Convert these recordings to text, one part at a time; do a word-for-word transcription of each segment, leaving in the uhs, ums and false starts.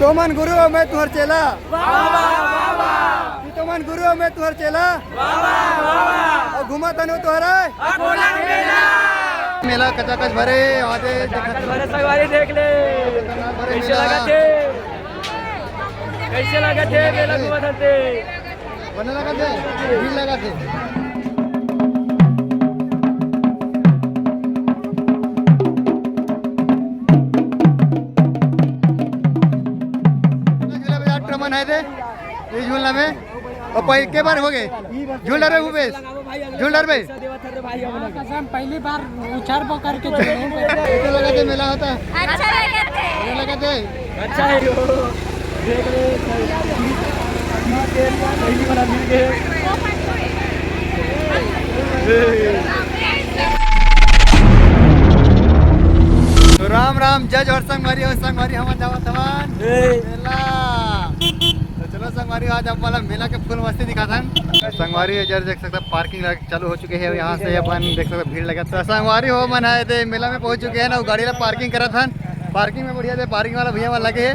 तो मन गुरु हो, मैं तुहर चेला। वाह, वाह, वाह, वाह। तो मन गुरु हो, मैं तुहर चेला। वाह, वाह, वाह, वाह। अउ घूमत हन ओ तुहर आय। अकोला मेला। मेला कचाकच भरे, आदे देखत भरे संगवारी देख ले। भरे कैसे मेला। लगत हे? कैसे लगत हे मेला घूमत हन ते? बने लगत हे, भीड़ लगत हे। झूला में जात रमन है दे, ये झूला में। और पहले के बार हो गए? झूल डरबे भूपेश? झूल डरबे? कसम, पहली बार उछार पकड़ के झूले। कैसे लगत हे मेला होता? अच्छा लगत हे। अच्छा लगत हे। अच्छा है यो। देख ले, पहली बार मिल गए। तो राम राम, जय जोहार संगवारी हो, संगवारी हमन जावत हवन ए। मेला। तो चलो संगवारी, आज आप वाला मेला के फुल मस्ती दिखाथन। संगवारी, इधर देख सकता, पार्किंग लग चालू हो चुके हैं। यहाँ से अपन देख सकते भीड़ लगे। तो संगवारी हो, मन आए थे मेला में पहुँच चुके हैं ना, वो गाड़ी ला पार्किंग करत हन। पार्किंग में बढ़िया थे, पार्किंग वाला भैया वाला लगे है।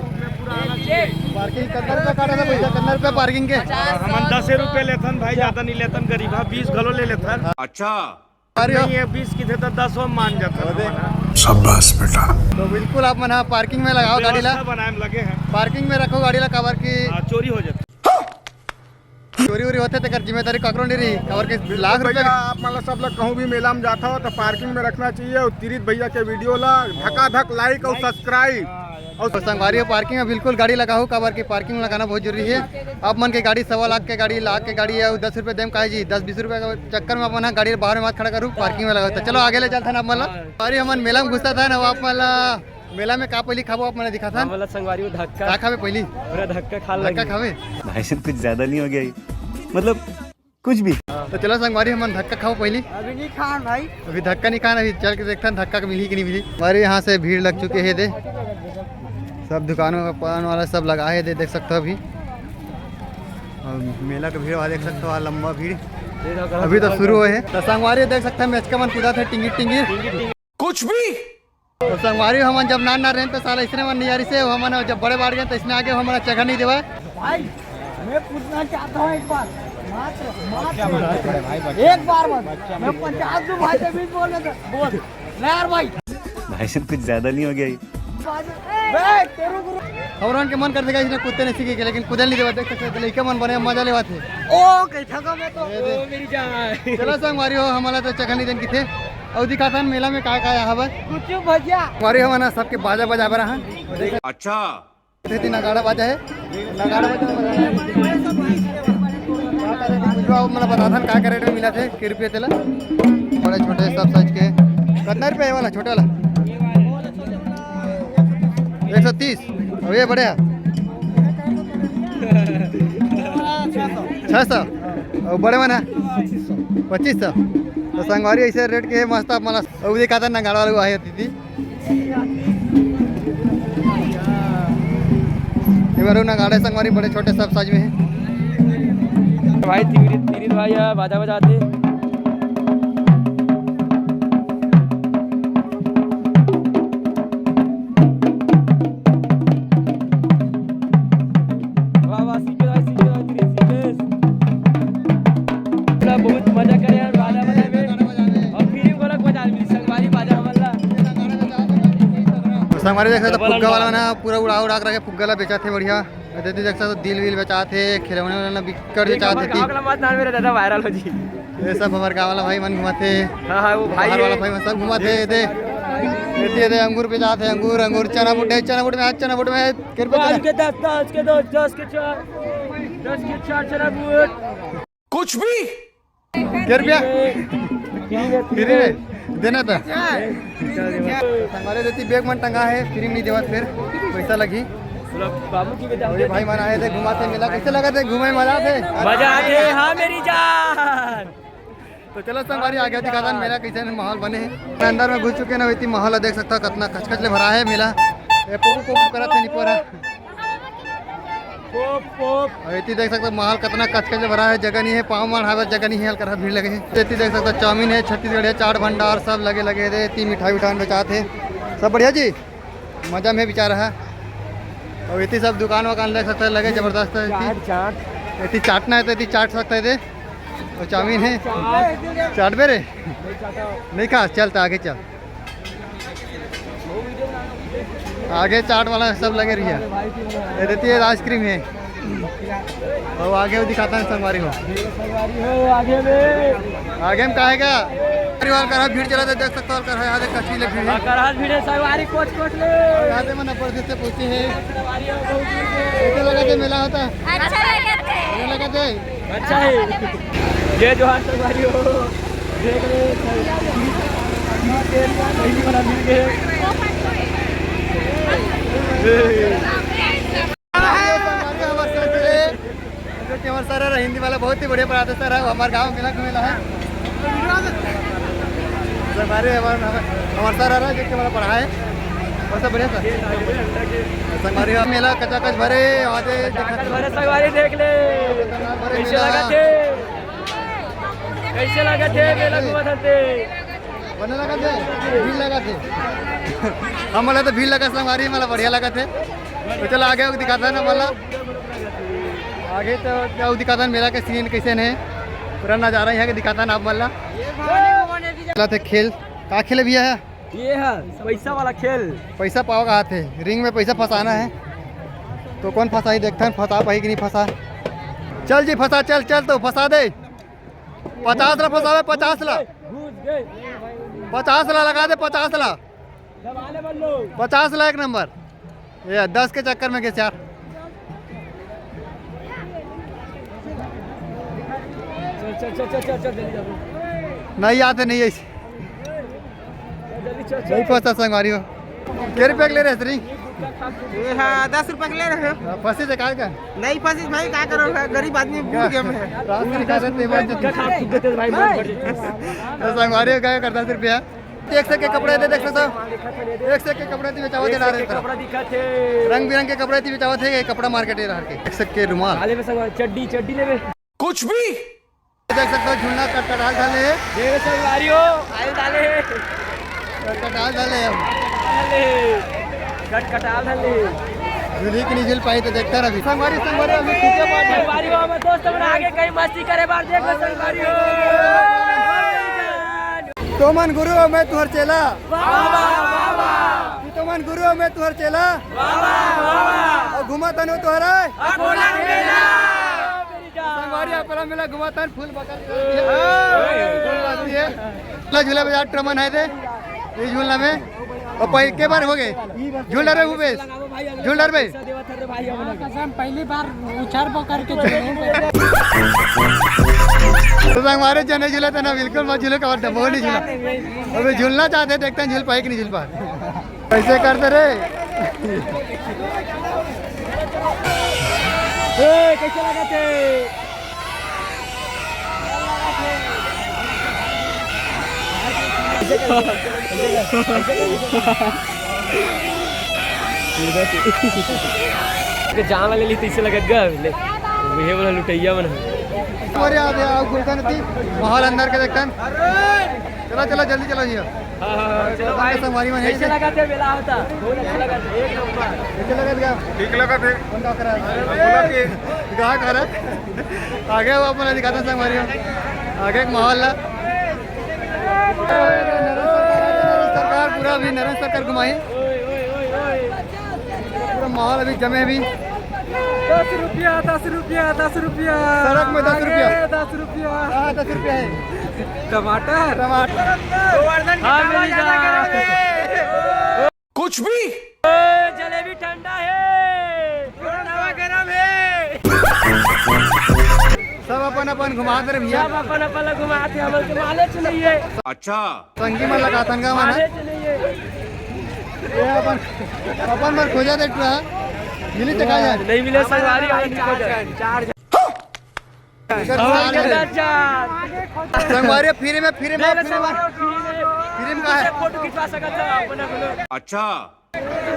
पार्किंग कितना रुपया काटा था भैया, कितना रुपया पार्किंग के? हमन दस रुपये लेथन भाई, ज्यादा नहीं लेथन, गरीब हाँ, बीस घलो ले लेथन। अच्छा। अरे नहीं, ये बीस की थे तो दस वो मान जाता था। शाबाश बेटा। तो बिल्कुल आप मन ह पार्किंग में लगाओ गाड़ी ला। व्यवस्था बनाए में लगे हैं। पार्किंग में रखो गाड़ी ला, काबर की हाँ, चोरी हो जाता। चोरी उरी होथे तेकर जिम्मेदारी ककरो नहीं रही, काबर के लाख रुपया। भैया, आप मतलब सब लोग कहूँ भी मेला में जाता हो तो पार्किंग में रखना चाहिए। और तीरिथ भैया के वीडियो ला धका धक लाइक और सब्सक्राइब। और संगवारी हो, पार्किंग में बिल्कुल गाड़ी लगाओ, काबर के पार्किंग लगाना बहुत जरूरी है। आप मन के गाड़ी सवा लाख के गाड़ी, लाख के गाड़ी है, दस रुपये देम काहे जी, दस बीस रुपये के चक्कर में अपन गाड़ी बाहर में मत खड़ा करू, पार्किंग में लगाओ। तो चलो आगे ले चलथन आप मन ला। अरे हमन मेला में घुसत हन, अब आप मन ला मेला में का पहली खाबो आप मन ला दिखाथन। हमन ला संगवारी हो धक्का। का खाबे पहली? पूरा धक्का खा धक्का लगी। खाबे? भाई साहब कुछ ज्यादा नहीं हो गया ये? मतलब कुछ भी। तो चलो संगवारी हमन धक्का खाओ पहली। अभी नहीं खान भाई। अभी धक्का नहीं खान, अभी चल के देखथन धक्का के मिलही कि नहीं मिलही। हमारे यहाँ से भीड़ लग चुके है दे, सब दुकानों का पान वाला सब लगा है दे, देख सकते हो अभी। और मेला का भीड़ वाला देख सकते हो, लंबा भीड़। अभी तो शुरू हुए है। तो संगवारी देख सकते हैं मेचका मन कूदा थे टिंगी टिंगी। कुछ भी। तो संगवारी हमन जब नान नान रहेन तो साला इसने मन नियारी से, हमन जब बड़े बाढ़ गए तो इसने आगे हमन चघा नहीं देवा। भाई, मैं पूछना चाहता हूँ एक बार, मात्र, मात्र एक बार बस। मैं पचास दूँ भाई, तभी बोल रहे थे। बोल, नहीं यार भाई। भाई साहब कुछ ज्यादा नहीं हो गया ये? बे, तेरू गुरु। हमन के मन करथे इसने कूदे नहीं सीखे के, लेकिन कूदे नहीं देवा। देख सकते हो, लइका मन बने मजा लेवा थे। ओ, कैसा का मैं तो। ये दे। ओ, मेरी जान। चलो संगवारी हो, हमला तो चखा नहीं देन किथे। अउ दिखाथन मेला में का का हवय। गुपचुप भजिया। संगवारी हो ना, सबके बाजा बजाबर हन। अच्छा। एती नगाड़ा बाजा है। नगाड़ा बाजा में बजाना है। मतलब बताथन का का रेट में मिला थे, के रुपये तेला। बड़े छोटे सब साइज के। कितना रुपये ये वाला, छोटे वाला? एक सौ तीस। अब ये बड़े है? छः सौ। और बड़े वाला? पच्चीस सौ। तो संगवारी ऐसे रेट के मस्त आप मला। अउ दिखाथन नगाड़ा वाला आहे दीदी। ये बार नगाड़े संगवारी बड़े छोटे सब साइज में है। भाई तीरी, तीरी भाई है, बाजा बजाते। वाह, वाह, सीखे भाई, सीखे भाई, सीखे। पूरा बहुत मजा करे यार, बाजा बजाए में। और फिर भी गोलक बजा मिली, संगवारी बाजा हमला। संगवारी देख सकते, फुग्गा वाला ना पूरा उड़ा उड़ा के रखे, फुग्गा ला बेचा थे बढ़िया। दीदी देख सकते, दिल विल बेचा थे, खिलौने वाला बिक्कट बेचा थे। गाँव वाला मत ना मेरे दादा, वायरल हो जी। ये सब हमारे गाँव वाला भाई मन घुमाते। हाँ, हाँ, वो भाई बाहर वाला है। भाई मन सब घुमाते। ये दे, ये दे, अंगूर बेचा थे, अंगूर, अंगूर, चना बुट है, चना बुट में, आज चना बुट में, के रुपये पाँच चना? के दस, दस के दस, दस के चार, दस के चार चना बुट। कुछ भी? के रुपया? फ्री में देना था। हमारे देती बैग मन टंगा है, फ्री में नहीं देवत, फिर पैसा लगी। बाबू की बेटा। और ये भाई मन आए थे, घुमाते मेला, कैसे लगा थे घूमे, मजा आते? मजा आते, हाँ मेरी जान। तो चलो संगवारी, आगे दिखाथन मेला कैसे माहौल बने है। अंदर में घुस चुके ना, वैती माहौल देख सकता हो कितना कचकच ले भरा है मेला। ये पोपू पोपू करत है निपोरा। Pope, pope. और इतनी देख सकते हो, माहौल कितना कचकच भरा है, जगह नहीं है, पाँव मार हावे जगह नहीं है, हल्का भीड़ लगे है। तो इतनी देख सकते हो, चाउमीन है, छत्तीसगढ़िया चाट भंडार सब लगे लगे थे, इतनी मिठाई उठान बेचात है, सब बढ़िया जी, मजा में बेचारा है। अउ एती सब दुकान वकान देख सकथो, लगे जबरदस्त हे एती। चाट, चाट। एती चाटना हे त एती चाट सकथो एती। अउ चाउमीन हे। चाट। चाटबे रे? नहीं चाटा। नहीं खा, चल त आगे चल। आगे चाट वाला सब लगे रहिए। ये देती है आइसक्रीम है। अउ आगे वो दिखाता है संगवारी हो। संगवारी हो, आगे में। आगे में का हे का? परिवार का भीड़ चला था, देख सकता हो, कर यहाँ देख कश्मीर ले भीड़ है। कर हाथ भीड़ है, संगवारी कोच कोच ले। यहाँ से मन ऊपर से पूछते हैं। कैसे लगा थे मेला होता? अच्छा लगा थे। अच्छा लगा थे? अच्छा है। जय जोहार संगवारी हो। देख रहे हैं, पहली बार मिल गए। जो कि हमारे सारा हिंदी वाला बहुत ही बढ़िया पढ़ाते सर है, हमारे गाँव मेला घूमेला है। संगवारी हमारे, हमारे सर आ रहा है, जो कि हमारा पढ़ा है। और सब बढ़िया सर। संगवारी मेला कचाकच भरे, आते भरे संगवारी देख ले। भरे कैसे मेला। लगा थे? कैसे लगा थे मेला घूमत हते? बने लगा थे, भीड़ लगा थे। हम बोला तो भीड़ लगा संगवारी, मतलब बढ़िया लगा थे। तो चलो आगे दिखाता है ना वाला। आगे तो क्या दिखाता है मेला के सीन कैसे ने, पूरा नजारा यहाँ के दिखाता है ना आप वाला। चला थे खेल, का खेले भैया है? ये है पैसा वाला खेल। पैसा पाओ का हाथ है, रिंग में पैसा फंसाना है। तो कौन फंसाई देखता है, फंसा पाई कि नहीं फंसा। चल जी फंसा, चल चल तो फंसा दे। पचास ला फंसावे, पचास ला। घुस गए। पचास ला लगा दे, पचास ला। दबाने बन लो। पचास ला एक नंबर। ये दस के चक्कर में गए चार। चल, चल, चल, चल, चल, चल, जल्दी, जल्दी। नहीं आते, नहीं ऐसे। चल, जल्दी, चल, चल, नहीं चल। पहुंचा संगवारी हो। के रुपया के ले रहे श्री? ये हाँ, दस रुपया के ले रहे हैं। हाँ, फंसी से काय का? नहीं फंसी भाई, क्या करो, गरीब आदमी बूड़ गया मैं। रात में खा लेते हैं, भाई। क्या खा, खुद देते भाई, मन भर। तो संगवारी हो गए कर दस रुपया। एक से के कपड़े दे, देख सकता हो। एक से के कपड़े ती बेचावत है, एक से के कपड़ा दिखत हे। रंग बिरंग के कपड़े ती बेचावत है, ये कपड़ा मार्केट है रहा के। एक से के रुमाल। काले में संग चड्डी, चड्डी लेवे। कुछ भी। देख सकता हो, झुलना कटकटाल डाले। देवे संगवारी हो, आयल डाले। कटकटाल डाले हम। डाले। कटकटाल डाले। झुली कि नहीं झुल पाई तो देखता रह अभी। संगवारी, संगवारी, अभी खींचे पास है। संगवारी हो, हम दोस्त मन आगे कहीं मस्ती करे बार देख लो संगवारी हो। तो मन गुरु हो, मैं तुहर चेला। वाह, वाह, वाह, वाह। कि तो मन गुरु हो, मैं तुहर चेला। वाह, वाह, वाह, वाह। और घुमा तनु तुहरा। अकोला मेला। संगवारी, अकोला मेला घुमा तन फूल बकर। हाँ। फूल बांधती है। झूला झूला बजा ट्रमन है दे। ये झूलना में। और पहले के बार हो गए? झूल डर में भूपेश? झूल डर में? कसम, पहली बार उछार पकड़ के झूले। तो हमारे जने झूले थे ना, बिल्कुल मत झूलो, कवर डबो नहीं झूला। अबे झूलना चाहते, देखते हैं झूल पाए कि नहीं झूल पाए। कैसे करते रे? ए, कैसे लगा थे? के जान ले ली तैसे लगत गा ले। ये वाला लुटैया मन है। अरे आ गया, गुलशन थी। माहौल अंदर के देखन। चलो, चलो, जल्दी चलो जी। हाँ, हाँ, हाँ, चलो भाई। संगवारी मन है। कैसे लगा थे मेला होता? बहुत अच्छा लगा था, एक नंबर। कैसे लगा था? ठीक लगा थे। कौन का करा? बोला कि गाहक आ रहा। आगे वो अपना दिखाता संगवारी हो। आगे एक माहौल ला। सरकार पूरा अभी नरेंद्र सरकार घुमाई। पूरा माहौल अभी जमे अभी। दस रुपया, दस रुपया, दस रुपया। सड़क में दस रुपया। आगे दस रुपया। हाँ, दस रुपया है। टमाटर। टमाटर। गोवर्धन की हाँ, टावर मिल ज्यादा जा। गरम है। कुछ भी। ए, जलेबी ठंडा है। नवा गरम है। सब अपन अपन घुमात रहे भैया। सब अपन अपन ला घुमात हे, हमन के मालूम नहीं है। अच्छा। संगी मन लगाथन का मन? मालूम नहीं है। ये अपन, अपन बर खोजा देख रहा। मिली तो का जाए? नहीं मिले, संगवारी, हम नहीं खोजा। चार। इधर और साल के है। चाचा। संगवारी फ्री में, फ्री में, ले ले फ्री में। संगवारी, फ्री में। फ्री में का है? फोटो खिंचवा सकत हो अपना बोलो। अच्छा। अंगूर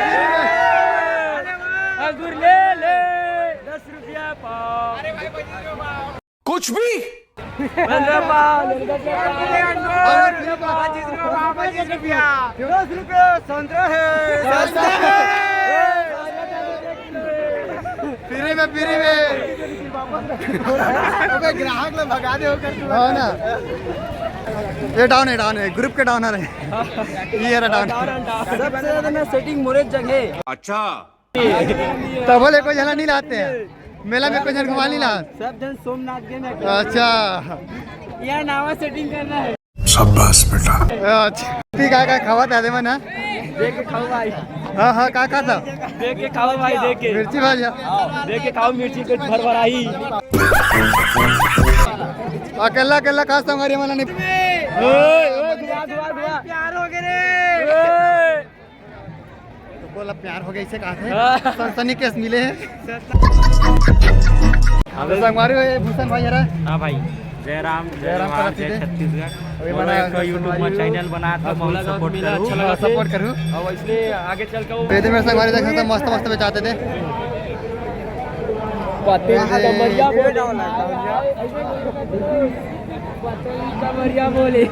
फ्री में। अंगूर ले ले, दस रुपया पाव। कुछ भी। पंद्रह पाव, पच्चीस रुपया, पच्चीस रुपया। दस रुपया, संतरा है। सस्ता है। फ्री में, फ्री में। अबे, ग्राहक लोग भगा दे होकर तू। हाँ ना। ये डाउन है, डाउन है, ग्रुप के डाउन आ रहे हैं। ये रहा डाउन। सबसे ज्यादा ना सेटिंग मोरे जगह। अच्छा। तब बोले कोई झना नहीं लाते हैं, मेला में कोई झन घुमा नहीं ला। सब जन सोमनाथ गए ना। अच्छा। यहाँ नावा सेटिंग करना है। शाबाश बेटा। अच्छा, ठीक है, का खावा था देवा ना? देख के खाओ भाई। हाँ, हाँ, का खाता? देख के खाओ भाई, देख के। मिर्ची भाजी। हाँ, देख के खाओ, मिर्ची पेट भर भर आई। अकेला, अकेला खा संगवारी वाला नहीं। ओए, ओए, धुआ, धुआ, धुआ। प्यार हो गए रे। ओए। तो बोला, प्यार हो गया, इसे कहा थे। हाँ। सनसनी केस मिले हैं। हाँ तो भाई। संगवारी हो, ये भूषण भाई हरा। हाँ भाई, जय राम, जय जय राम, जवान, जय जय छत्तीसगढ़। अभी बोलो, हमारा एक YouTube में संगवारी हो। चैनल बना, तो आप बहुत बोला, सपोर्ट मेला करू। अच्छा लगा हाँ, थे। सपोर्ट करू। और इसलिए आगे चल के वो ये तो मेरे संगवारी देख सकते हैं, मस्त मस्त बेचाते थे। पतंग ये कमरिया बोले। पतंग कमरिया बोले।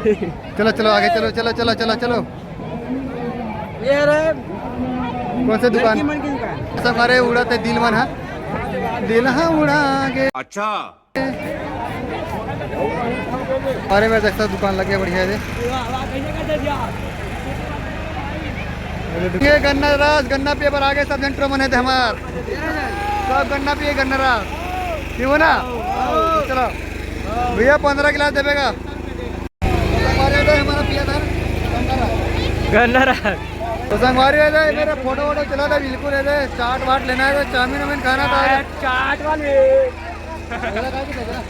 चलो, चलो, आगे चलो, चलो, चलो, चलो, चलो। ये रहे कौन से दुकान? लड़की मन की दुकान। सब हरे उड़त हे दिल मन हा, दिल हा उड़ा गे। अच्छा। अरे मेरे देख, सब दुकान लगे बढ़िया हे। ये गन्ना रस, गन्ना पिए बर आगे सब जन ट्रो मन हे ते हमार। सब गन्ना पिए, गन्ना रस। पीबो ना? चलो। भैया, पंद्रह गिलास देबे का? हमारे इधर हमारा पिया था, गन्ना रस। गन्ना रस। तो संगवारी हे, मेरा फोटो वोटो चला था बिल्कुल हे, चाट वाट लेना हे, तो चाउमीन वाउमीन खाना था। चाट वाले। बोला था कि देख रहा।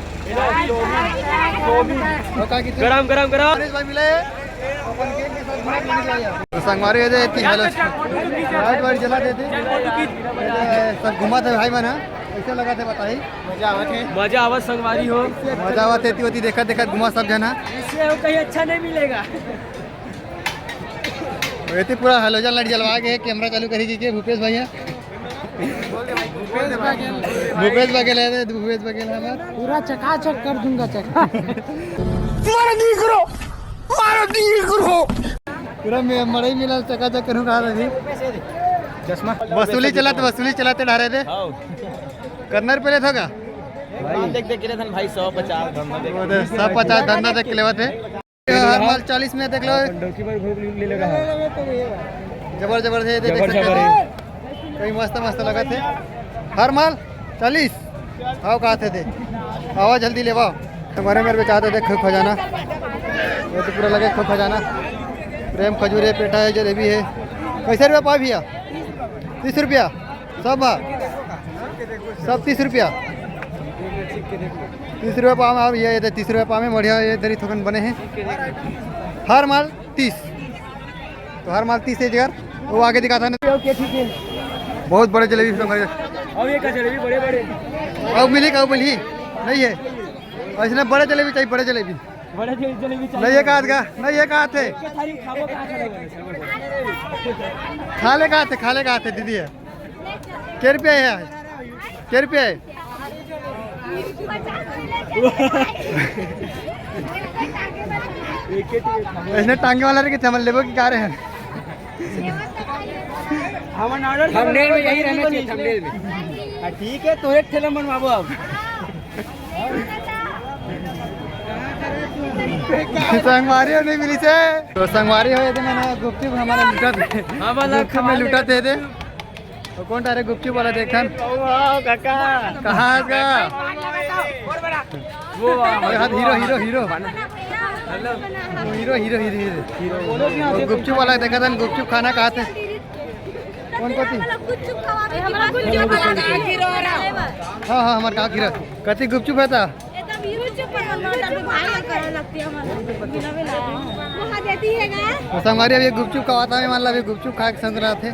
वो का कितने? गरम, गरम, गरम। गणेश भाई मिले। अपन के, के साथ घूमत मिल जाए। तो संगवारी हे, इतनी हेलो। लाइट वाइट जला देते। सब घूमत हे भाई मन, हाँ? कैसे लगा थे बताई? मजा आवत हे। मजा आवत संगवारी हो। मजा आवत हे, एती ओती देखत देखत घूमा सब जना। इससे हो कहीं अच्छा नहीं मिलेगा। एती पूरा हेलोजन लाइट जलवा के कैमरा चालू करी के भूपेश भैया। भूपेश बघेल हे रे, भूपेश बघेल हमार। पूरा चकाचक कर दूंगा, चका। मारो दी करो, मारो दी करो। पूरा मे-, मड़ई मिला चकाचक करूँ कहा अभी। चश्मा। वसूली चलत, वसूली चलत ढारे थे। हाँ। करनर पहले था का? भाई, देख, देख के लेथन भाई, सौ पचास धंधा देख। वो दे, सौ पचास धंधा देख के लेवत हे। हर माल चालीस में देख लो। डौकी पर घोप ले लगा है। जबर जबर हे, देख जबर सकते जबर हो। हे। कई मस्त मस्त लगत हे। हर माल चालीस। आओ, कहा थे दे। आवा जल्दी लेवा। हमारे मेरे बेचाते देख खजाना। ये तो पूरा लगे खजाना। प्रेम खजूर हे, पेठा हे, जलेबी हे। कैसे रुपया पाव भैया? तीस रुपया। सब बा? सब तीस रुपया। तीस रुपया पाव में, और ये, ये तीस रुपया पाव में बढ़िया, ये दरी थोकन बने हे। हर माल तीस। तो हर माल तीस हे जगह। वो आगे दिखाता ना। ओके, ठीक हे। बहुत बड़े जलेबी सब हे। अब ये का जलेबी बड़े बड़े। अब मिली का, अब मिली? नहीं हे। ऐसने बड़े जलेबी चाहिए, बड़े जलेबी। बड़े जले-, जलेबी चाहिए। नहीं, ये कहा था, नहीं, ये कहा थे। एक थारी खाबो, कहाँ खड़ा हुआ है? खा ले कहा थे, खा ले कहा थे, दीदी हे। के रुपया हे? के रुपया हे? ऐसने टांगे वाला रे, कि चमल लेबो कि का रे हे? हमर order थंबनेल में यही रहना चाहिए, थंबनेल में। हाँ, ठीक हे, तो एक ठेला बनवाबो अब। संगवारी हो नहीं मिली से। तो संगवारी हो, ये तो मैंने गुपचुप हमारा लुटा थे। हाँ, वाला गुपचुप में खवा लुटा ले। थे, थे। तो कौन डायरेक्ट गुपचुप वाला देखन? वाह, काका। कहाँ का? वो, अरे हाँ, hero, hero, hero. Hello. Hero, hero, hero, hero. वो गुपचुप वाला देखा था, गुपचुप खाना कहा थे? कौन कथी? गुपचुप खवा दे, हमरा गुपचुप खवा दे। हाँ, हाँ, हमार का गिरा। कथी गुपचुप हे ता? एकदम गुपचुप पर हम लोग तो भाई करे लगती है हमारा। बिना भी ना। वहाँ देती है गा। तो संगवारी, अभी गुपचुप खवाता है, मतलब अभी गुपचुप खा के संग रहा थे।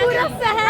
पूरा शहर